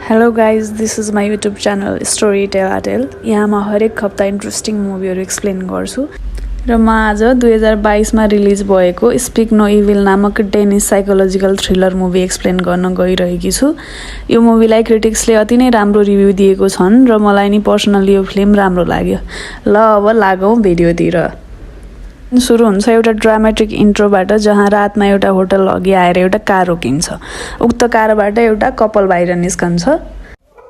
Hello guys, this is my YouTube channel Storytell Atel. यहाँ म हरेक हप्ता इन्ट्रेस्टिङ मुभीहरू एक्सप्लेन गर्छु र म आज 2022 मा रिलिज भएको स्पिक नो इभिल नामक Danish psychological thriller movie explain गर्न गइरहेकी छु। यो मुभीलाई क्रिटिक्सले अति नै राम्रो रिभ्यू दिएको छन् र मलाई नि पर्सनली यो फिल्म राम्रो लाग्यो। ल अब लागौं भिडियोतिर। सुरु हुन्छ एउटा ड्रामेटिक इन्ट्रोबाट जहाँ रातमा एउटा होटल अघि आएर एउटा कार रोकिन्छ। उक्त कारबाट एउटा कपल बाहिर निस्कन्छ।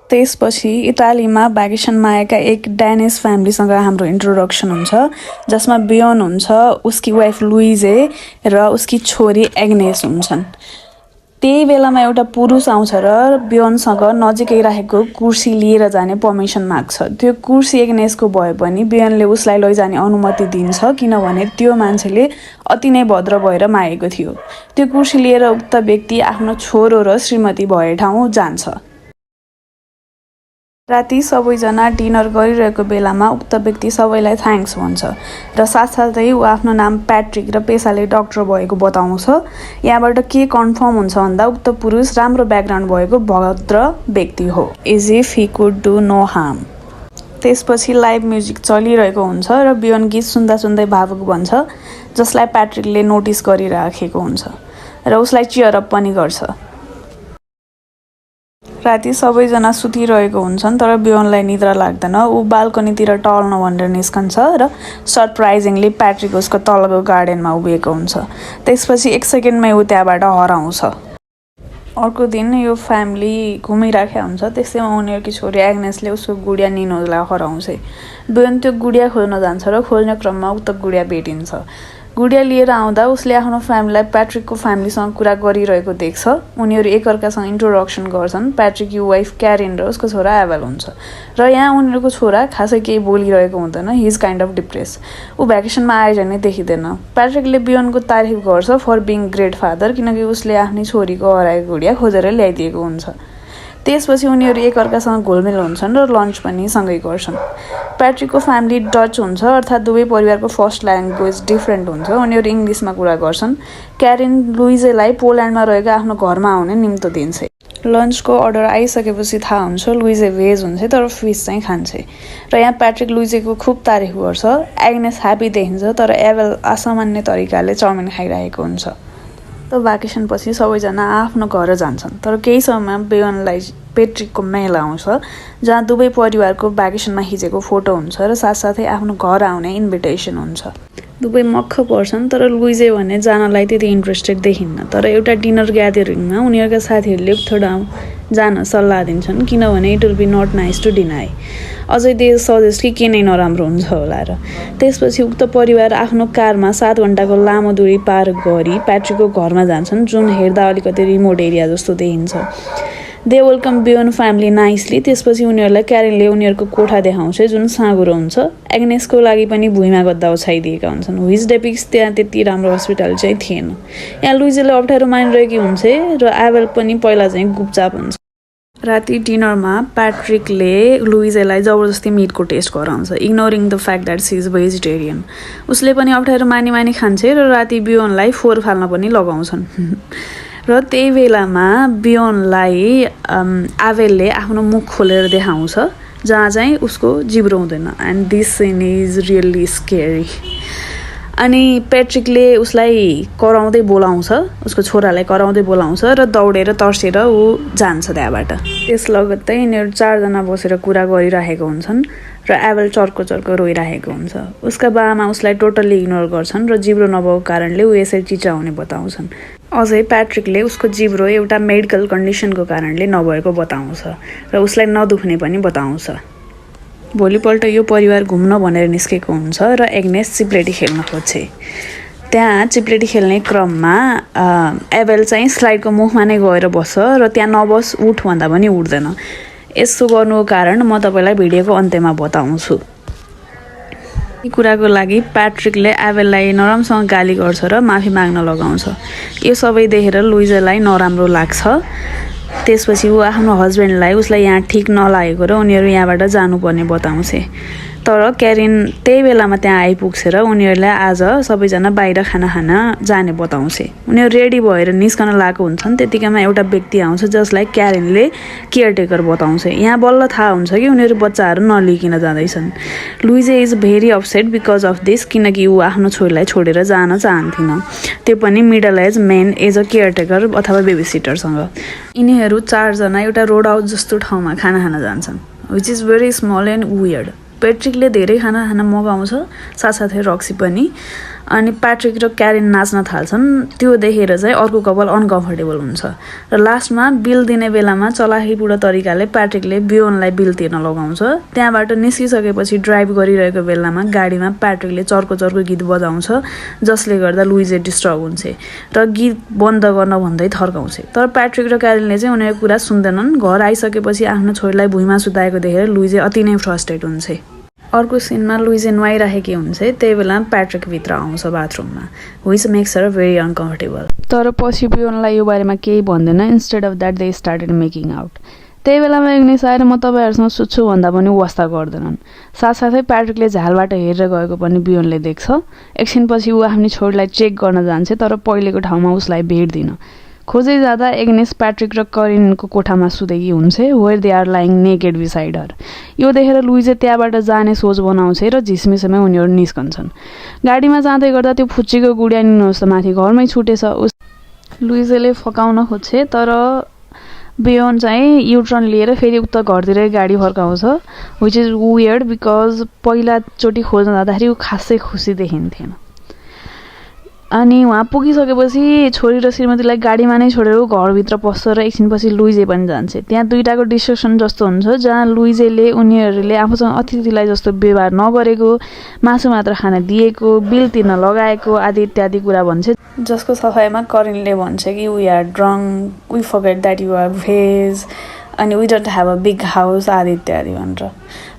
त्यसपछि इटालीमा भ्याकेसनमा आएका एक ड्यानिस फ्यामिलीसँग हाम्रो इन्ट्रोडक्सन हुन्छ जसमा बियोन हुन्छ, उसकी वाइफ लुइजे र उसकी छोरी एग्नेस हुन्छन्। त्यही बेलामा एउटा पुरुष आउँछ र बियोनसँग नजिकै राखेको कुर्सी लिएर जाने पर्मिसन माग्छ। त्यो कुर्सी एग्नेसको भए पनि बियोनले उसलाई लैजाने अनुमति दिन्छ किनभने त्यो मान्छेले अति नै भद्र भएर मागेको थियो। त्यो कुर्सी लिएर उक्त व्यक्ति आफ्नो छोरो र श्रीमती भए ठाउँ जान्छ। राति सबैजना डिनर गरिरहेको बेलामा उक्त व्यक्ति सबैलाई थ्याङ्क्स भन्छ र साथसाथै ऊ आफ्नो नाम प्याट्रिक र पेसाले डाक्टर भएको बताउँछ। यहाँबाट के कन्फर्म हुन्छ भन्दा उक्त पुरुष राम्रो ब्याकग्राउन्ड भएको भद्र व्यक्ति हो, as if he could do no harm. त्यसपछि लाइभ म्युजिक चलिरहेको हुन्छ र बियोन गीत सुन्दा सुन्दै भावुक बन्छ जसलाई प्याट्रिकले नोटिस गरिराखेको हुन्छ र उसलाई चियर अप पनि गर्छ। राति सबैजना सुतिरहेको हुन्छन् तर बियोनलाई निद्रा लाग्दैन। ऊ बाल्कनीतिर टल्न भनेर निस्कन्छ र सरप्राइजिङली प्याट्रिक उसको तलको गार्डनमा उभिएको हुन्छ। त्यसपछि एक सेकेन्डमै ऊ त्यहाँबाट हराउँछ। अर्को दिन यो फ्यामिली घुमिराखेको हुन्छ। त्यसैमा उनीहरूकी छोरी एग्नेसले उसको गुडिया निनोलाई हराउँछ। बियोन त्यो गुडिया खोज्न जान्छ र खोज्ने क्रममा उक्त गुडिया भेटिन्छ। गुडिया लिएर आउँदा उसले आफ्नो फ्यामिलीलाई प्याट्रिकको फ्यामिलीसँग कुरा गरिरहेको देख्छ। उनीहरू एकअर्कासँग इन्ट्रोडक्सन गर्छन्। प्याट्रिक यो वाइफ क्यारिन र उसको छोरा एभल हुन्छ र यहाँ उनीहरूको छोरा खासै केही बोलिरहेको हुँदैन। He is kind of depress. ऊ भ्याकेसनमा आए झन् देखिँदैन। प्याट्रिकले बियोनको तारिफ गर्छ फर बिङ ग्रेट फादर किनकि उसले आफ्नै छोरीको हराएको गुडिया खोजेर ल्याइदिएको हुन्छ। त्यसपछि उनीहरू एकअर्कासँग घुलमिल हुन्छन् र लन्च पनि सँगै गर्छन्। प्याट्रिकको फ्यामिली डच हुन्छ अर्थात् दुवै परिवारको फर्स्ट ल्याङ्ग्वेज डिफ्रेन्ट हुन्छ। उनीहरू इङ्ग्लिसमा कुरा गर्छन्। क्यारिन लुइजेलाई पोल्यान्डमा रहेको आफ्नो घरमा आउने निम्तो दिन्छ। लन्चको अर्डर आइसकेपछि थाहा हुन्छ लुइजे भेज हुन्छ तर फिस चाहिँ खान्छ र यहाँ प्याट्रिक लुइजेको खुब तारिफ गर्छ। एग्नेस ह्याप्पी देखिन्छ तर एभल असामान्य तरिकाले चाउमिन खाइरहेको हुन्छ। त भ्याकेसन पछि सबैजना आफ्नो घर जान्छन् तर केही समयमा बियोनलाई प्याट्रिकको मेल आउँछ जहाँ दुवै परिवारको भ्याकेसनमा खिचेको फोटो हुन्छ र साथसाथै आफ्नो घर आउने इन्भिटेसन हुन्छ। दुवै मक्ख पर्छन् तर लुइजे भने जानलाई त्यति इन्ट्रेस्टेड देखिन्न। तर एउटा डिनर ग्यादरिङमा उनीहरूका साथीहरूले थोडा जान सल्लाह दिन्छन् किनभने it will be not nice to deny. अझै दे सजेस्ट कि के नै नराम्रो हुन्छ होला र। त्यसपछि उक्त परिवार आफ्नो कारमा 7 घण्टाको लामो दूरी पार गरी प्याट्रिकको घरमा जान्छन् जुन हेर्दा अलिकति रिमोट एरिया जस्तो देखिन्छ। They welcome Bjorn family nicely. त्यसपछि उनीहरूलाई क्यारिनले उनीहरूको कोठा देखाउँछ जुन साँगुरो हुन्छ। एग्नेसको लागि पनि भुइँमा गद्दा ओछ्याइदिएका हुन्छन्। हुइज डेपिक्स त्यहाँ त्यति राम्रो हस्पिटल चाहिँ थिएन। यहाँ लुइजेले अप्ठ्यारो मानिरहेकी हुन्छ र एभल पनि पहिला चाहिँ गुपचाप हुन्छ। राति डिनरमा प्याट्रिकले लुइजेलाई जबरजस्ती मिटको टेस्ट गराउँछ ignoring the fact that she is vegetarian. उसले पनि अप्ठ्यारो मानी खान्छ र राति बियोनलाई फोहोर फाल्न पनि लगाउँछन्। र त्यही बेलामा बियोनलाई एभलले आफ्नो मुख खोलेर देखाउँछ जहाँ चाहिँ उसको जिब्रो हुँदैन। And this scene is really scary. अनि प्याट्रिकले उसलाई कराउँदै बोलाउँछ, उसको छोरालाई कराउँदै बोलाउँछ र दौडेर तर्सेर ऊ जान्छ त्यहाँबाट। त्यस लगत्तै यिनीहरू 4 जना बसेर कुरा गरिरहेको हुन्छन् र एभल चर्को रोइरहेको हुन्छ। उसका बाबामा उसलाई टोटल्ली इग्नोर गर्छन् र जिब्रो नभएको कारणले ऊ यसरी चिचाउने बताउँछन्। अझै प्याट्रिकले उसको जिब्रो एउटा मेडिकल कन्डिसनको कारणले नभएको बताउँछ र उसलाई नदुख्ने पनि बताउँछ। भोलिपल्ट यो परिवार घुम्न भनेर निस्केको हुन्छ र एग्नेस चिप्लेटी खेल्न खोज्छे। त्यहाँ चिप्लेटी खेल्ने क्रममा एभल चाहिँ स्लाइडको मुखमा नै गएर बस्छ र त्यहाँ नबस उठ भन्दा पनि उठ्दैन। यसो गर्नुको कारण म तपाईँलाई भिडियोको अन्त्यमा बताउँछु। यी कुराको लागि प्याट्रिकले एभललाई नराम्रोसँग गाली गर्छ र माफी माग्न लगाउँछ। यो सबै देखेर लुइजेलाई नराम्रो लाग्छ। त्यसपछि ऊ आफ्नो हस्बेन्डलाई उसलाई यहाँ ठिक नलागेको र उनीहरू यहाँबाट जानुपर्ने बताउँछ। तर क्यारेन त्यही बेलामा त्यहाँ आइपुग्छ र उनीहरूलाई आज सबैजना बाहिर खाना खान जाने बताउँछ। उनीहरू रेडी भएर निस्कन लागेको हुन्छन्, त्यतिकैमा एउटा व्यक्ति आउँछ जसलाई क्यारेनले केयरटेकर बताउँछ। यहाँ बल्ल थाहा हुन्छ कि उनीहरू बच्चाहरू नलिइकन जाँदैछन्। Louise is very upset because of this, किनकि ऊ आफ्नो छोरीलाई छोडेर जान चाहन्थिन, त्यो पनि middle age man as a caretaker अथवा बेबीसिटरसँग। यिनीहरू 4 जना एउटा रोड हाउस जस्तो ठाउँमा खाना खान जान्छन्, which is very small and weird. पेट्रिकले धेरै खाना खान मगाउँछ, साथसाथै रक्सी पनि। अनि प्याट्रिक र क्यारेन नाच्न थाल्छन्, त्यो देखेर चाहिँ अर्को कपाल अनकम्फर्टेबल हुन्छ र लास्टमा बिल दिने बेलामा चलाखीपूर्ण तरिकाले प्याट्रिकले बियोनलाई बिल तिर्न लगाउँछ। त्यहाँबाट निस्किसकेपछि ड्राइभ गरिरहेको बेलामा गाडीमा प्याट्रिकले चर्को चर्को गीत बजाउँछ, जसले गर्दा लुइजे डिस्टर्ब हुन्छ र गीत बन्द गर्न भन्दै थर्काउँछ। तर प्याट्रिक र क्यारेनले चाहिँ उनीहरूको कुरा सुन्दैनन्। घर आइसकेपछि आफ्नो छोरीलाई भुइँमा सुताएको देखेर लुइजे अति नै फ्रस्ट्रेट हुन्छ। अर्को सिनमा लुइजे नुहाइराखेकी हुन्छ, त्यही बेला प्याट्रिक भित्र आउँछ बाथरुममा, which makes her very uncomfortable. तर पछि बियोनलाई यो बारेमा केही भन्दैन। Instead of that they started making out. त्यही बेलामा इग्नेस आएर म तपाईँहरूसँग सुत्छु भन्दा पनि वास्ता गर्दैनन्। साथसाथै प्याट्रिकले झालबाट हेरेर गएको पनि बियोनले देख्छ। एकछिनपछि ऊ आफ्नो छोरीलाई चेक गर्न जान्छ, तर पहिलेको ठाउँमा उसलाई भेट्दिन। खोजै जाँदा एग्नेस प्याट्रिक र करिनको कोठामा सुतेकी हुन्छ, where they are lying naked beside her. यो देखेर लुइजे त्यहाँबाट जाने सोच बनाउँछ र झिसमिसमै उनीहरू निस्कन्छन्। गाडीमा जाँदै गर्दा त्यो फुच्चीको गुडिया निनुहोस् त माथि घरमै छुटेछ। लुइजेले फकाउन खोज्छ, तर बियोन चाहिँ युटर्न लिएर फेरि उक्त घरतिरै गाडी फर्काउँछ, विच इज वियर्ड बिकज पहिलाचोटि खोज्न जाँदाखेरि ऊ खासै खुसी देखिन्थेन। अनि उहाँ पुगिसकेपछि छोरी र श्रीमतीलाई गाडीमा नै छोडेर घरभित्र पस्छ र एकछिनपछि लुइजे पनि जान्छ। त्यहाँ दुईटाको डिस्कसन जस्तो हुन्छ, जहाँ लुइजेले उनीहरूले आफूसँग अतिथिलाई जस्तो व्यवहार नगरेको, मासु मात्र खान दिएको, बिल तिर्न लगाएको आदि इत्यादि कुरा भन्छ, जसको सफाइमा करिनले भन्छ कि we are drunk, we forget that you are veg, अनि we don't have a big house आदि इत्यादि भनेर।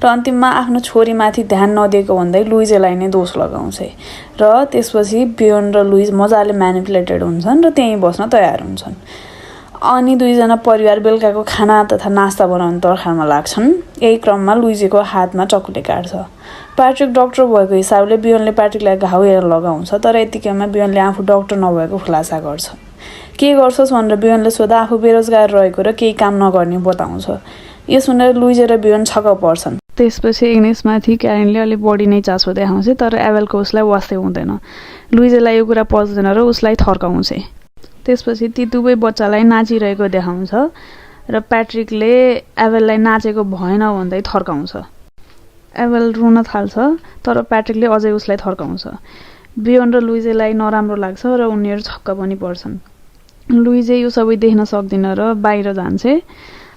र अन्तिममा आफ्नो छोरीमाथि ध्यान नदिएको भन्दै लुइजेलाई नै दोष लगाउँछ र त्यसपछि बियोन र लुइज मजाले म्यानिपुलेटेड हुन्छन् र त्यहीँ बस्न तयार हुन्छन्। अनि दुईजना परिवार बेलुकाको खाना तथा नास्ता बनाउने तर्खामा लाग्छन्। यही क्रममा लुइजेको हातमा चक्कुले काट्छ। प्याट्रिक डक्टर भएको हिसाबले बियोनले प्याट्रिकलाई घाउ हेरेर लगाउँछ, तर यतिकैमा बियोनले आफू डक्टर नभएको खुलासा गर्छ। के गर्छस् भनेर बियोनले सोध्दा आफू बेरोजगार रहेको र केही काम नगर्ने बताउँछ। यो सुनेर लुइजे र बियोन छक्क पर्छन्। त्यसपछि इग्नेसमाथि क्यारेनले अलिक बढी नै चासो देखाउँछ, तर एभेलको उसलाई वास्तै हुँदैन। लुइजेलाई यो कुरा पच्दैन र उसलाई थर्काउँछ। त्यसपछि ती दुवै बच्चालाई नाचिरहेको देखाउँछ र प्याट्रिकले एभेललाई नाचेको भएन भन्दै थर्काउँछ। एभेल रुन थाल्छ, तर प्याट्रिकले अझै उसलाई थर्काउँछ। बियोन र लुइजेलाई नराम्रो लाग्छ र उनीहरू छक्क पनि पर्छन्। लुइजे यो सबै देख्न सक्दिन र बाहिर जान्छ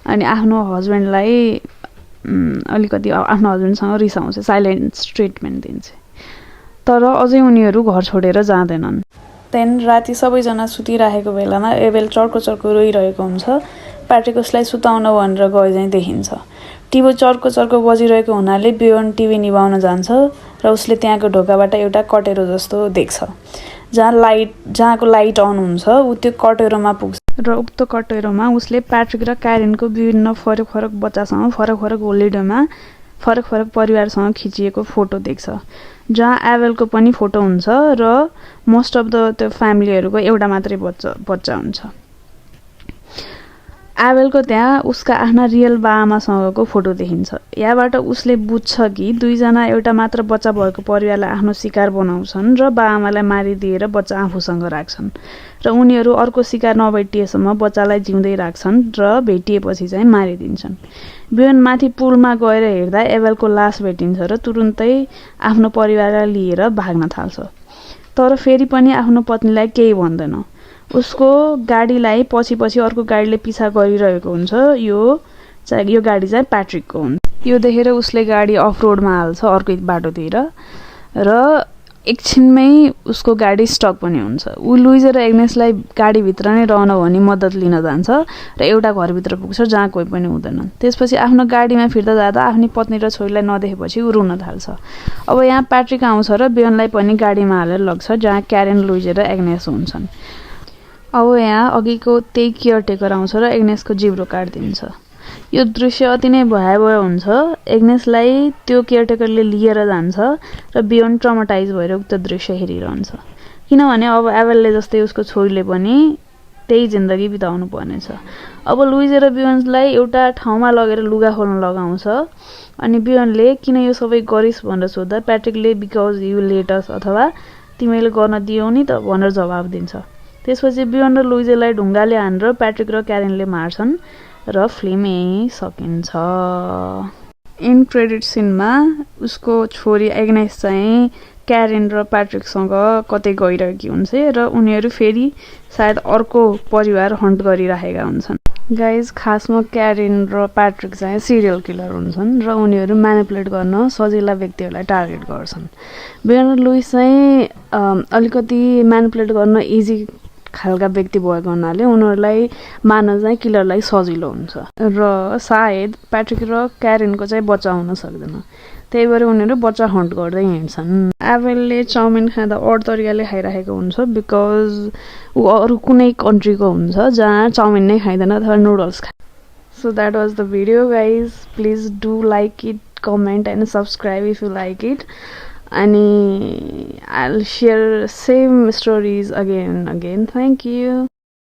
अनि आफ्नो हस्बेन्डलाई अलिकति आफ्नो हस्बेन्डसँग रिसाउँछ, साइलेन्ट ट्रिटमेन्ट दिन्छ। तर अझै उनीहरू घर छोडेर जाँदैनन्। त्यहाँदेखि राति सबैजना सुतिराखेको बेलामा एभेल चर्को चर्को रोइरहेको हुन्छ। प्याट्रिक उसलाई सुताउन भनेर गए चाहिँ देखिन्छ। टिभी चर्को चर्को बजिरहेको हुनाले बियोन टिभी निभाउन जान्छ र उसले त्यहाँको ढोकाबाट एउटा कटेरो जस्तो देख्छ। जहाँको लाइट अन हुन्छ ऊ त्यो कटेरोमा पुग्छ र उक्त कटेरोमा उसले प्याट्रिक र क्यारेनको विभिन्न फरक फरक बच्चासँग फरक फरक होलिडेमा फरक फरक परिवारसँग खिचिएको फोटो देख्छ, जहाँ एभेलको पनि फोटो हुन्छ र मोस्ट अफ द त्यो फ्यामिलीहरूको एउटा मात्रै बच्चा हुन्छ। एभेलको त्यहाँ उसका आफ्ना रियल बाआमासँगको फोटो देखिन्छ। यहाँबाट उसले बुझ्छ कि दुईजना एउटा मात्र बच्चा भएको परिवारलाई आफ्नो शिकार बनाउँछन् र बाआमालाई मारिदिएर बच्चा आफूसँग राख्छन् र उनीहरू अर्को शिकार नभेटिएसम्म बच्चालाई जिउँदै राख्छन् र भेटिएपछि चाहिँ मारिदिन्छन्। बियोन माथि पुलमा गएर हेर्दा एभेलको लास भेटिन्छ र तुरुन्तै आफ्नो परिवारलाई लिएर भाग्न थाल्छ, तर फेरि पनि आफ्नो पत्नीलाई केही भन्दैन। उसको गाडीलाई पछि पछि अर्को गाडीले पिछा गरिरहेको हुन्छ। यो गाडी चाहिँ प्याट्रिकको हुन्छ। यो देखेर उसले गाडी अफ रोडमा हाल्छ अर्को बाटोतिर र एकछिनमै उसको गाडी स्टक पनि हुन्छ। ऊ लुइजे र एग्नेसलाई गाडीभित्र नै रहन भनी मद्दत लिन जान्छ र एउटा घरभित्र पुग्छ जहाँ कोही पनि हुँदैन। त्यसपछि आफ्नो गाडीमा फिर्ता जाँदा आफ्नी पत्नी र छोरीलाई नदेखेपछि ऊ रुन थाल्छ। अब यहाँ प्याट्रिक आउँछ र बियोनलाई पनि गाडीमा हालेर लग्छ, जहाँ क्यारेन, लुइजे र एग्नेस हुन्छन्। अब यहाँ अघिको त्यही केयरटेकर आउँछ र एग्नेसको जिब्रो काटिदिन्छ। यो दृश्य अति नै भयावह हुन्छ। एग्नेसलाई त्यो केयरटेकरले लिएर जान्छ र बियोन्ड ट्रमाटाइज भएर उक्त दृश्य हेरिरहन्छ, किनभने अब एबेलले जस्तै उसको छोरीले पनि त्यही जिन्दगी बिताउनु पर्नेछ। अब लुइज र बियोन्डलाई एउटा ठाउँमा लगेर लुगा खोल्न लगाउँछ अनि बियोन्डले किन यो सबै गरिस् भनेर सोध्दा प्याट्रिकले बिकज यु लेट अस अथवा तिमीले गर्न दियौ नि त भनेर जवाब दिन्छ। त्यसपछि बियोन्ड र लुइजलाई ढुङ्गाले हानेर प्याट्रिक र क्यारेनले मार्छन् र फिल्म यहीँ सकिन्छ। इन क्रेडिट सिनमा उसको छोरी एग्नेस चाहिँ क्यारेन र प्याट्रिकसँग कतै गइरहेकी हुन्छ र उनीहरू फेरि सायद अर्को परिवार हन्ट गरिरहेका हुन्छन्। गाइज खासमा क्यारेन र प्याट्रिक चाहिँ सिरियल किलर हुन्छन् र उनीहरू म्यानिपुलेट गर्न सजिला व्यक्तिहरूलाई टार्गेट गर्छन्। बियोन्ड र लुइस चाहिँ अलिकति म्यानिपुलेट गर्न इजी खालका व्यक्ति भएको हुनाले उनीहरूलाई मार्न चाहिँ किलरलाई सजिलो हुन्छ र सायद प्याट्रिक र क्यारेनको चाहिँ बच्चा हुन सक्दैन, त्यही भएर उनीहरू बच्चा हन्ट गर्दै हिँड्छन्। एबेलले चाउमिन खाँदा अरू तरिकाले खाइरहेको हुन्छ बिकज ऊ अरू कुनै कन्ट्रीको हुन्छ जहाँ चाउमिन नै खाइँदैन अथवा नुडल्स खाइ। So that was the video guys, please do like it, comment and subscribe if you like it, अनि I'll share same stories again and again. Thank you.